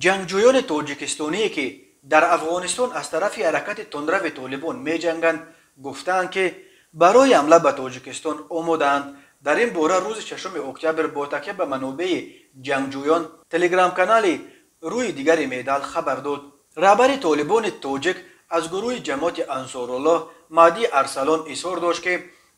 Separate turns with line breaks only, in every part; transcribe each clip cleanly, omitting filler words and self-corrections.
Ҷангҷӯёни тоҷикистоние, ки дар Афғонистон аз тарафи ҳаракати тундрави Толибон меҷанганд, гуфтаанд, ки барои ҳамла ба Тоҷикистон омодаанд. Дар ин бора рӯзи 6 октябр бо такя ба манобеи ҷангҷӯён телеграм-канали рӯи дигари медал хабар дод. Раҳбари Толибони тоҷик аз гурӯҳи ҷамоати Ансоруллоҳ Маҳдӣ Арсалон изҳор дошт, ки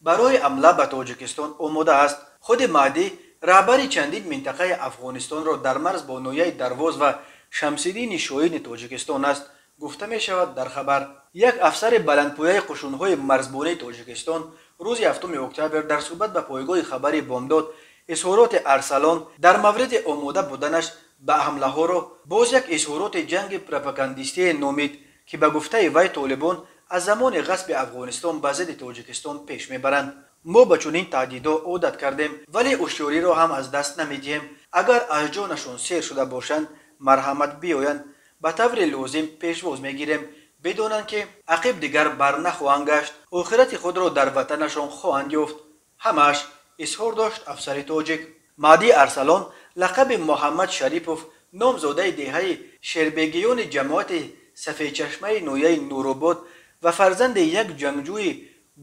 барои ҳамла ба Тоҷикистон омода аст. Худи Маҳдӣ раҳбари чандин минтақаи Афғонистонро дар марз бо ноҳияи Дарвоз ва Шамсиддини Шоҳини Тоҷикистон аст, гуфта мешавад дар хабар. Як афсари баландпояи қушунҳои марзбонии Тоҷикистон рӯзи 7 октябр дар суҳбат ба пойгоҳи хабари Бомдод изҳороти Арсалон дар мавриди омода буданаш ба ҳамлаҳоро боз як изҳороти ҷанги пропагандистие номид, ки ба гуфтаи вай Толибон аз замони ғасби Афғонистон ба зидди Тоҷикистон пеш мебаранд. Мо ба чунин таҳдидҳо одат кардем, вале ҳушёриро ҳам аз даст намедиҳем. Агар аз ҷонашон сер шуда бошанд, марҳамат биёянд, ба таври лозим пешвоз мегирем. Бидонанд, ки ақиб дигар бар нахоҳанд гашт, охирати худро дар ватанашон хоҳанд ёфт. Ҳамааш, изҳор дошт афсари тоҷик. Маҳдӣ Арсалон лақаби Муҳаммад Шарипов, номзодаи деҳаи Шербегиёни ҷамоати Сафедчашмаи ноҳияи Нуробод ва фарзанди як ҷангҷӯи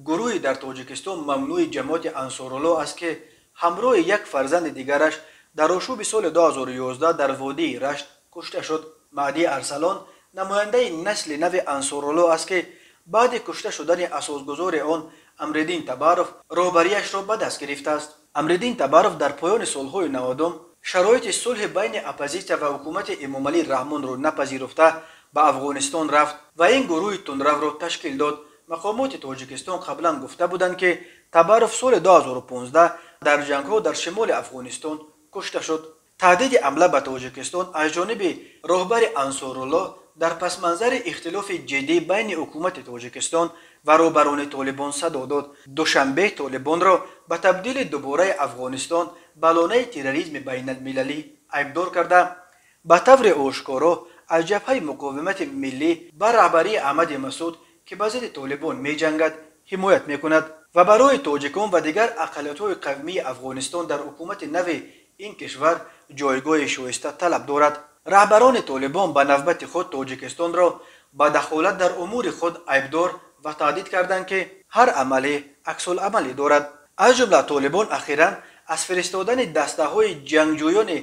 гурӯҳи дар Тоҷикистон мамнӯи ҷамоати Ансоруллоҳ аст, ки ҳамроҳи як фарзанди дигараш дар ошӯби соли 2011 дар водии Рашт кушта шуд. Маҳдӣ Арсалон намояндаи насли нави Ансоруллоҳ аст, ки баъди кушта шудани асосгузори он Амриддин Табаров роҳбарияшро ба даст гирифтааст. Амриддин Табаров дар поёни солҳои 90 шароити сулҳи байни оппозитсия ва ҳукумати Эмомалӣ Раҳмонро напазируфта, ба Афғонистон рафт ва ин гурӯҳи тундравро ташкил дод. Мақомоти Тоҷикистон қаблан гуфта буданд, ки Табаров соли 2015 дар ҷангҳо дар шимоли Афғонистон кушта шуд. Таҳдиди ҳамла ба Тоҷикистон аз ҷониби роҳбари Ансоруллоҳ дар пасманзари ихтилофи ҷиддӣ байни ҳукумати Тоҷикистон ва роҳбарони Толибон садо дод. Душанбе Толибонро ба табдили дубораи Афғонистон ба лонаи терроризми байналмилалӣ айбдор карда, ба таври ошкоро аз ҷабҳаи муқовимати миллӣ ба раҳбарии Аҳмади Масуд, ки ба зидди Толибон меҷангад, ҳимоят мекунад ва барои тоҷикон ва дигар ақаллиятҳои қавмии Афғонистон дар ҳукумати нави ин кишвар ҷойгоҳи шоиста талаб дорад. Раҳбарони Толибон ба навбати худ Тоҷикистонро ба дахолат дар умури худ айбдор ва таҳдид карданд, ки ҳар амале аксуламале дорад. Аз ҷумла Толибон ахиран аз фиристодани дастаҳои ҷангҷӯёни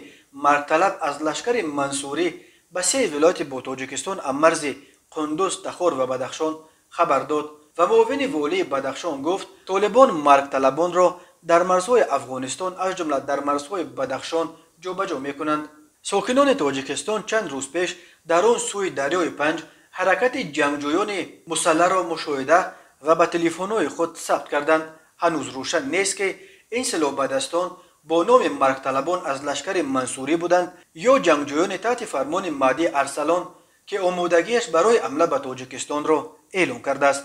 маргталаб аз лашкари Мансурӣ ба се вилояти бо Тоҷикистон аммарзи Қундуз, Тахор ва Бадахшон хабар дод ва муовини волии Бадахшон гуфт, Толибон маргталабонро дар марзҳои Афғонистон, аз ҷумла дар марзҳои Бадахшон ҷобаҷо мекунанд. Сокинони Тоҷикистон чанд рӯз пеш дар он сӯи дарёи Панҷ ҳаракати ҷангҷӯёни мусаллаҳро мушоҳида ва ба телефонҳои худ сабт карданд. Ҳанӯз рӯшан нест, ки ин силоҳбадастон бо номи маргталабон аз лашкари Мансурӣ буданд ё ҷангҷӯёни таҳти фармони Маҳдӣ Арсалон, ки омодагиаш барои ҳамла ба Тоҷикистонро эълон кардааст.